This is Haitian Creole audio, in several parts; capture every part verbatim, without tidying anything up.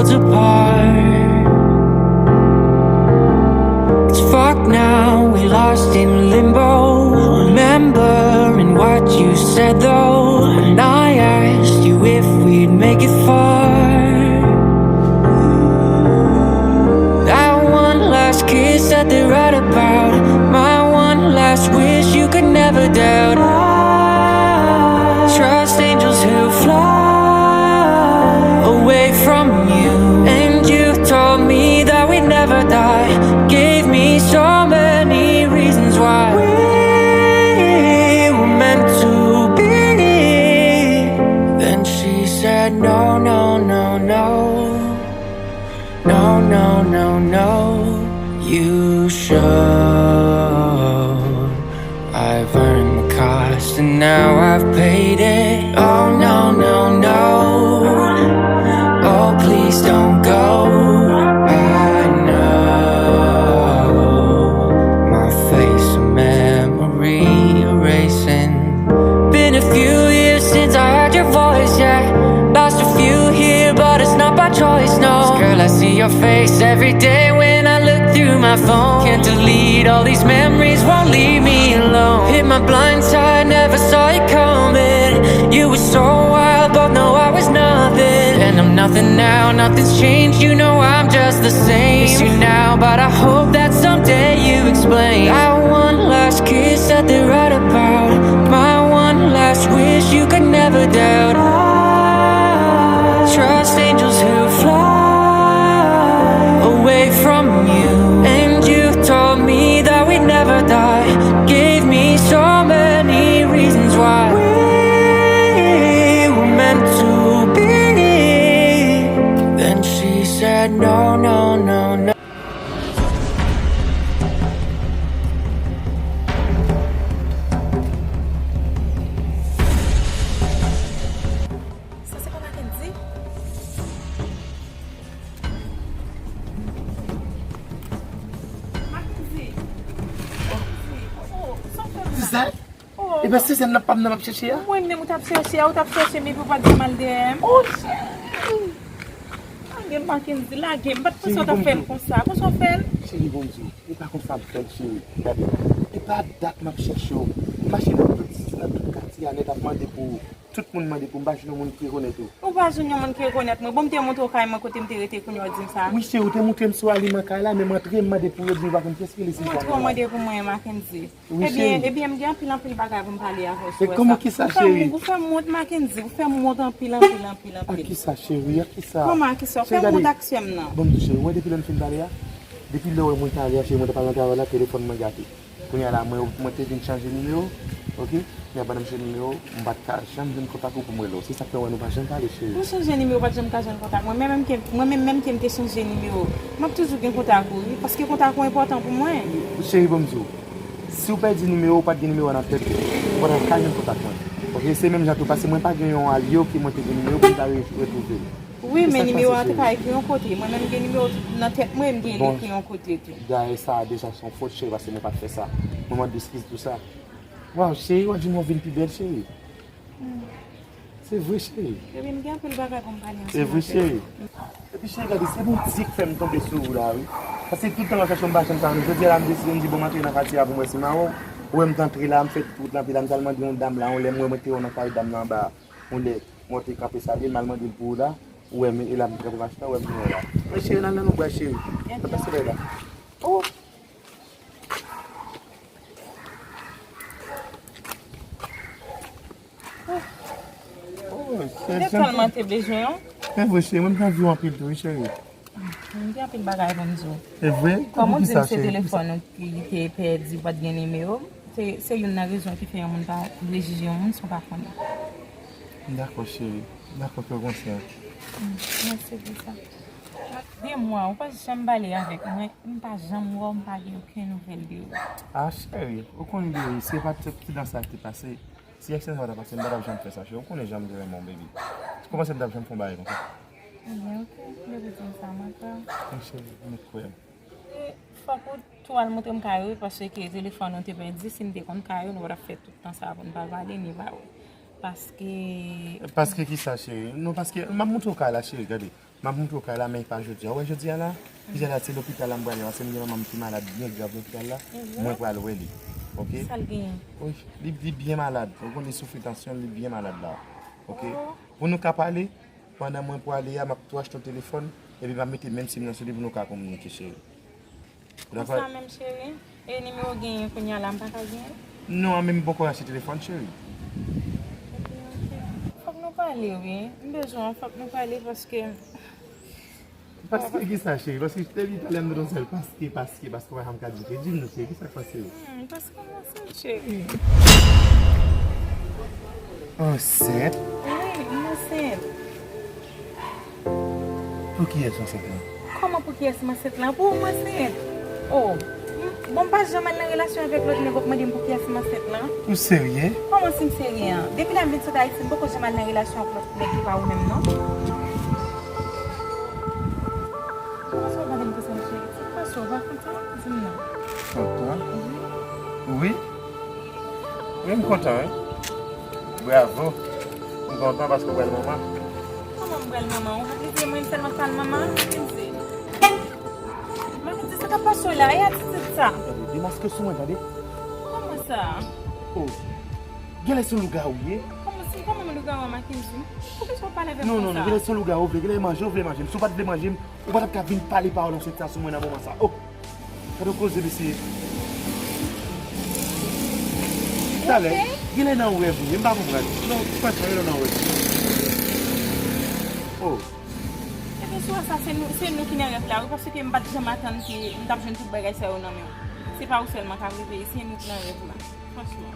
Apart. It's fucked now, we lost in limbo. Remembering what you said though, and I asked you if we'd make it far. That one last kiss that they write about, my one last wish you could never doubt. I trust angels who fly away from you, and you told me that we'd never die. Gave me so many reasons why we were meant to be. Then she said, no, no, no, no. No, no, no, no, you should. I've earned the cost and now I've paid it. Oh, no, no, no. Oh, please don't go. I know my face, a memory erasing. Been a few years since I heard your voice, yeah. Lost a few here, but it's not by choice, no. Girl, I see your face every day when I look through my phone. Can't delete all these memories, won't leave me alone. Hit my blind side, never saw it coming. You were so wild, but no, I was nothing. And I'm nothing now, nothing's changed. You know I'm just the same. Miss you now, but I hope that someday you explain. That one last kiss that they write about, my one last wish you could never doubt. I trust angels who fly away from you, and you told me that we'd never die. Gave me so many reasons why we were meant to be. Then she said, no, no, no, no. Sa se pa Mackenzie? Mackenzie! Mackenzie! Oh, sa w fè m la? Suzanne? Oh. E pa Suzanne nan pa m nan m ap chèche a? Mwen menm ou t ap chèche a, ou t ap chèche m epi ou pa t janm al dèyè m. Oh, cheri! Lage m, Mackenzie, lage m. M pa t panse w t ap fè m konsa. Konsa w fè l? Cheri, bon Dye, e pa konsa m fè l, cheri. Gade, e pa dat m ap chèche w. M mache nan tout, nan tout katye a nèt ap mande pou ou. Tout moun mande pou m, m pa jwenn yon moun ki rekonèt ou. Ou pa jwenn yon moun ki rekonèt mwen? Bon, m te montre w kay mwen kote m te rete, kounye a w di m sa. Wi, cheri, ou te montre m sou aliman kay la, men m antre, m mande pou yo, di m pa konn kiyès ki rele Suzanne. Montre w mande pou mwen, Mackenzie. Wi, cheri. Ebyen, ebyen, m gen anpil, anpil bagay pou m pale avè w sou sa. E kòman, kisa, cheri? Ou fè m, ou fè m wont, Mackenzie. Ou fè m wont anpil, anpil, anpil, anpil. A kisa, cheri? A kisa? Kòman a kisa? Ou fè m wont ak sè m nan. Bon, cheri, wè depi lè n fin pale a, depi lè w wè mwen t ale a, cheri, mwen t ap al nan travay la, telefòn mwen gate. Kounye a la, mwen, mwen te vin chanje nimewo, oke? Kounye a, pandan m chanje nimewo, m pa t ka janm jwenn kontak ou pou m rele w. Se sa k fè w wè nou pa janm pale, cheri. Ou chanje nimewo, ou pa t janm ka jwenn kontak mwen. Mwen menm ke, mwen menm, menm ke m te chanje nimewo, m ap toujou gen kontak ou, wi, paske kontak ou enpòtan pou mwen. Cheri, bon m di w, si w pèdi nimewo, ou pa t gen nimewo a nan tèt ou, ou pa t ap ka jwenn kontak mwen. Oke, se menm jan tou, paske mwen pa gen yon alye ke mwen te gen nimewo pou m ta re-, retwouve l. Wi, men nimewo a te ka ekri yon kote. Mwen menm gen nimewo nan tèt mwen, m gen li ekri yon kote tou. Dayè sa a deja se yon fot, cheri, paske mwen pa t fè sa. Mwen mande eskiz pou sa. Waw, cheri, w ap di m w ap vin pi bèl, cheri. Hmm. Se vre, cheri. Epi m gen anpil bagay pou m pale ansanm avè w. Se vre, cheri. Epi, cheri, gade, se Bondye k fè m tonbe sou ou la, wi. Paske tout tan w ap chèche m, m pa janm ka jwenn ou. Jodi a la, m deside, m di, bon, m antre nan katye a pou m wè si m a wè w. Ou wè m t antre la, m fè tout wout lan, epi la, m t al mande yon dam la, yon lè m wè mwen te wè w nan kay dam lan anba a. Yon lè, mwen te kanpe salye l, m al mande l pou ou la. Ou wè m, e la m kanpe machin nan, ou wè m vin wè w la. Men cheri, n al nan lòt bwa, cheri. N ap pase lè la. Oh! Oh, cheri, m te tèlman te bezwen w. Men vre, cheri, mwen m t anvi w anpil tou, wi, cheri. M gen anpil bagay pou m di w. E vre? Kòm ou di m se telefòn ou ki te pèdi, ou pa t gen nimewo, se, se youn nan rezon ki fè yon moun pa vle jije yon moun san w pa konnen. Dakò, cheri. Dakò, ke w konsyan. Mm, mèsi pou sa. De mwa, ou pa janm pale avèk mwen, m pa janm wè w, m pa gen okenn nouvèl de ou. Ah, cheri, ou konn de, se pa t, se pa t sa ki te pase. Si aksidan sa pa ta pase, m pa t ap janm fè sa, cheri. Ou konnen jan m te renmen w, baby. Kòman se m t ap janm fè yon bagay konsa? Ebyen, oke. Depi w di m sa, m ap kwè w. Wi, cheri, ou mèt kwè m. E, fòk ou tou al montre m kay ou, paske telefòn ou te pèdi. Si n te konn kay ou, nou pa t ap fè tout tan sa pou n pa pale, ni pa wè. Paske... Paske kisa, cheri? Non, paske, m ap montre w kay la, cheri, gade. M ap montre w kay la, men pa jodi a. Ou wè jodi a la? Jodi a la, se lopital la m prale, paske m gen manman m ki malad byen grav lopital la. Mwen pral wè li. Oke? Sa l genyen? Wi, li, li byen malad. Ou konn li soufri tansyon, li byen malad la. Oke? Pou nou ka pale, pandan mwen prale a, m ap tou achte yon telefòn, epi m ap mete menm sim nan sou li pou nou ka kominike, cheri. Ou dakò? Konsa menm, cheri. E nimewo w genyen kounye a la, m pa ka genyen l? Non, men m poko achte telefòn, cheri. Ebyen, oke. Fòk nou pale, wi. M bezwen w, fòk nou pale paske Paske kisa, cheri? Paske depi talè m tande yon sèl paske, paske, paske, w pa janm ka di, di m non, cheri, kisa k pase w? Hmm, paske m ansent, cheri. Ansent? Wi, m ansent. Pou kiyès w ansent lan? Kòman pou kiyès m ansent lan? Pou ou m ansent. Oh, m- bon, m pa janm al nan relasyon avèk lòt nèg, w ap mande m pou kiyès m ansent lan? Ou serye? Kòman si m serye an? Depi lè m vin sot Ayiti, m poko janm al nan relasyon ak lòt nèg ki pa ou menm, non. Kòman sa w pa vin pou sa, cheri? Sa k pase w? Ou pa kontan? Di m non. Kontan? Wi. Wi, m kontan, wi. Bravo. M kontan paske w pral manman. Kòman m pral manman? Ou pa vle di mwen sèlman pral manman? Kenzie. Makenzie, sa k ap pase w la? E atitid sa? Tande, demaske sou mwen, tande. Kòman sa? Oh. Genlè se lougawou ye. Kòman se, kòman m lougawou a, Makenzie? Poukisa w pale avè m konsa? Non, non, non, genlè se lougawou, vle, genlè manje, w vle manje m. Si w pa t vle manje m, ou pa t ap ka vin pale pawòl ansent sa sou mwen nan moman sa. Oh! Gade yon koze, mesye. Talè, genlè nan rèv ou ye, m pa konprann. Non, franchman, genlè nan rèv. Oh. Ebyen, si w wè sa, se nou, se nou ki nan rèv la, wi, paske m pa t janm atann ke m t ap jwenn tout bagay sa yo nan men w. Se pa ou sèlman k ap reve, se nou ki nan rèv la. Franchman.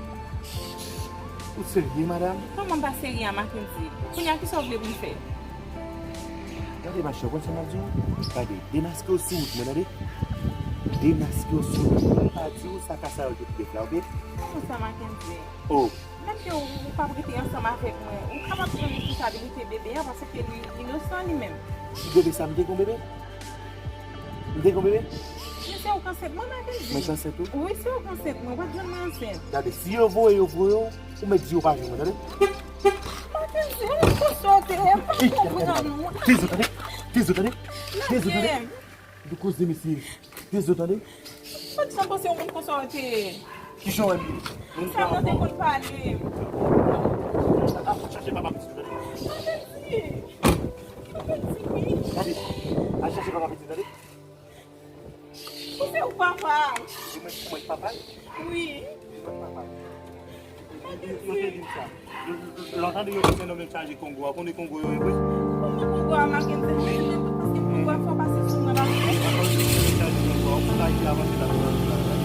Ou serye, madanm? Kòman m pa serye a, Makenzie? Kounye a, kisa w vle pou m fè? Gade, machè, ou konn sa m ap di w? Gade, demaske w sou wout mwen, tande? Demaske w sou wout mwen. M pa di w sa Kasayòl te pèp la, oke? Kòman sa, Makenzie? Oh. Menm ke ou, ou p ap rete ansanm avèk mwen, ou kapab pran responsabilite bebe a, paske li inosan li menm. Ki bebe sa, m te gen yon bebe? M te gen yon bebe? Men se ou k ansent mwen, Makenzie. Mwen k ansent ou? Wi, se ou k ansent mwen. Ou pa t jwenn mwen ansent. Gade, si yo voye, yo voye w, ou mèt di yo pa jwenn mwen, tande? Makenzie, ou konsa w te ye, m pa konprann ou. Tande, tande. Tande, tande. Tande, tande. Ou koze, mesye. Tande, tande. Ou pa t janm panse yon moun konsa w te ye. Kijan w wè m ye? Sa mwen te konn pale. Al chache papa pitit ou, tande. Makenzie. Makenzie, wi. Gade, al chache papa pitit ou, tande. Ou se ou papa. Ou mwen, ou mwen papa? Wi. Ou mwen papa. Yo, yo, yo te di m sa. Yo, yo, lè w tande yo di se nonm yo chaje Kongo a, konnen Kongo yo ye vre? Kòman Kongo a, Makenzie? Mwen menm tou, paske Kongo a fò pase sou mwen, pa vre? Yo chaje Kongo a, ou konn Ayiti avanse la, la, la, la.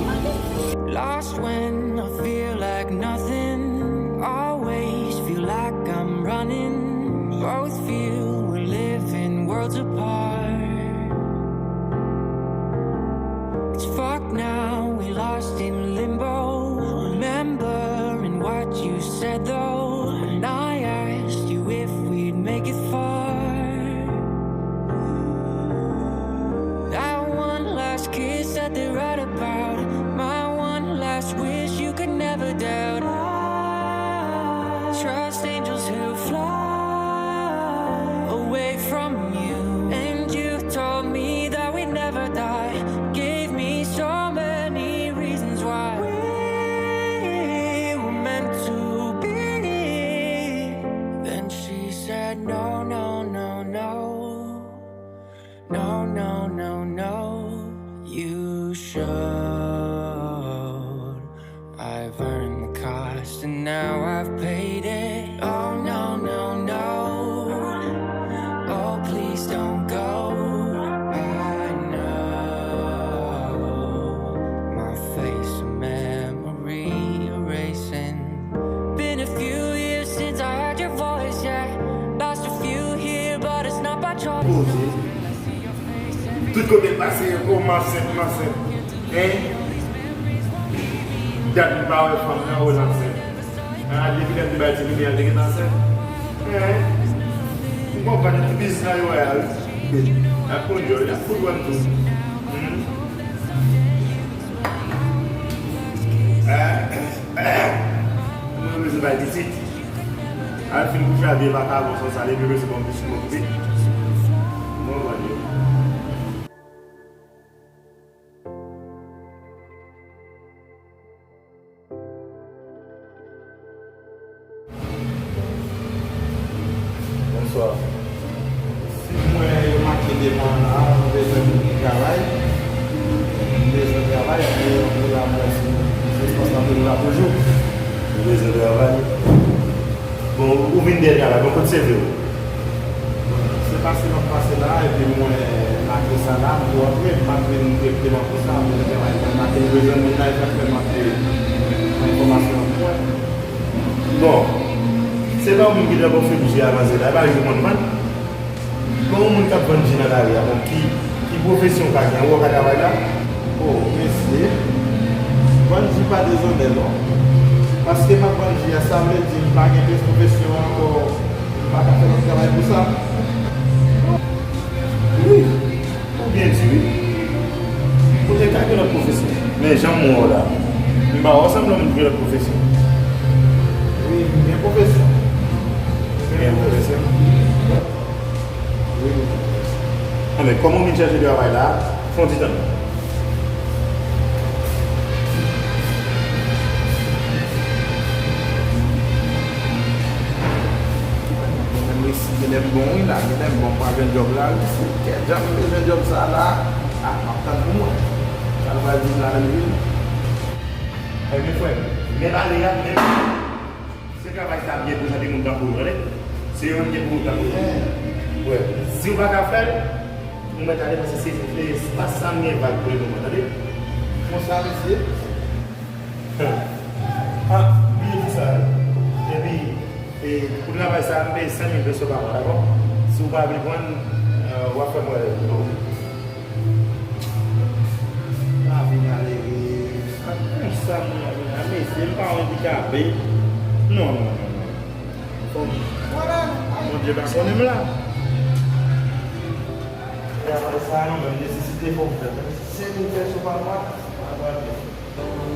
Makenzie. Lost when I feel like nothing. Always feel like I'm running. Both feel we're living worlds apart. It's fucked now, we lost in limbo. Remembering what you said though, when I asked you if we'd make it far. That one last kiss that they write about, my one last wish you could never doubt. I trust angels who fly away from you, and you told me that we never die. Gave me so many reasons why we were meant to be. Then she said, no, no, no, no. No, no, no, no, you should. I've earned the cost and now I've paid it. Oh, no, no, no. Oh, please don't go. I know my face a memory erasing. Been a few years since I heard your voice, yeah. Lost a few here, but it's not by choice. Poze. Tout kote m pase, yo, m ansent, m ansent. Hein? Dat m pa wè fanm nan, oh, l ansent. Ah, depi lè m te bay ti bebe a, l te gentan ansent. Hein? M konprann ti biznis la yo wè a, wi. Y ap konn yo, y ap fout wè m tou. Hmm? Ah, ah. Mwen bezwen bay pitit. Al fin kouche a vye vakabon san sale, bebe se bon, bisi m okipe. Bon, bon, bon. Bonswa. Si mwen yo make devan la, mwen bezwen moun ki travay. Mwen bezwen travay, mwen la mwen si espas la toujou la toujou. Mwen bezwen travay. Bon, ou vin dèyè travay, bon, kote seve w? Se pase m ap pase la, epi mwen make sa la, m tou antre, m pa t vin direkteman konsa, mwen te travay, mwen make m bezwen moun la, e sa k fè m ap fè enfòmasyon an pou mwen. Bon, se pa yon moun ki t ap ofri m ji a vanse la, e pa li ki konn vann. Bon, yon moun k ap vann ji nan lari a, bon, ki, ki pwofesyon w ka gen, ou wè w ka travay la? O, mesye, vann ji pa dezonè non. Paske m ap vann ji a, sa vle di m pa gen plis pwofesyon ankò, m pa ka fè lòt travay pou sa. Wi, ou byen di wi. Ou te ka gen lòt pwofesyon. Men jan m wè w la, m pa wè w sanble yon moun ki gen lòt pwofesyon. Wi, m gen pwofesyon. Ou gen pwofesyon? Wi, m gen pwofesyon. Anben, kòman w vin chèche travay la? Fè yon ti tann. Mwen menm resi genlè m bon wi la, genlè m bon, m pa jwenn djòb la wi. Si kè djòb m bezwen djòb sa la, a, m ap tann pou mwen. Sa l pral di m la menm vin. Ebyen frè m, men pale a, men se travay sa byen pou jan de moun tankou w, tande. Se yo menm gen pou yo tankou w. Wè, si w pa ka fè l, ou mèt ale paske se, se espas sa m gen vag pou lemoman, tande. Konsa, mesye. Ah, bliye di sa. Epi, e, pou travay sa, m peye senk mil peso pa mwa, dakò? Si w pa vle pran l, e, w ap fè m wè lè. Lavi malere. Ak konsa moun ap vin la, mesye, m pa yon andikape. Non, non, non, non. Fò m, Bondye pa konnen m la. Travay sa a, nou menm nesesite fò m fè l. Senk mil peso pa mwa, pa pral byen.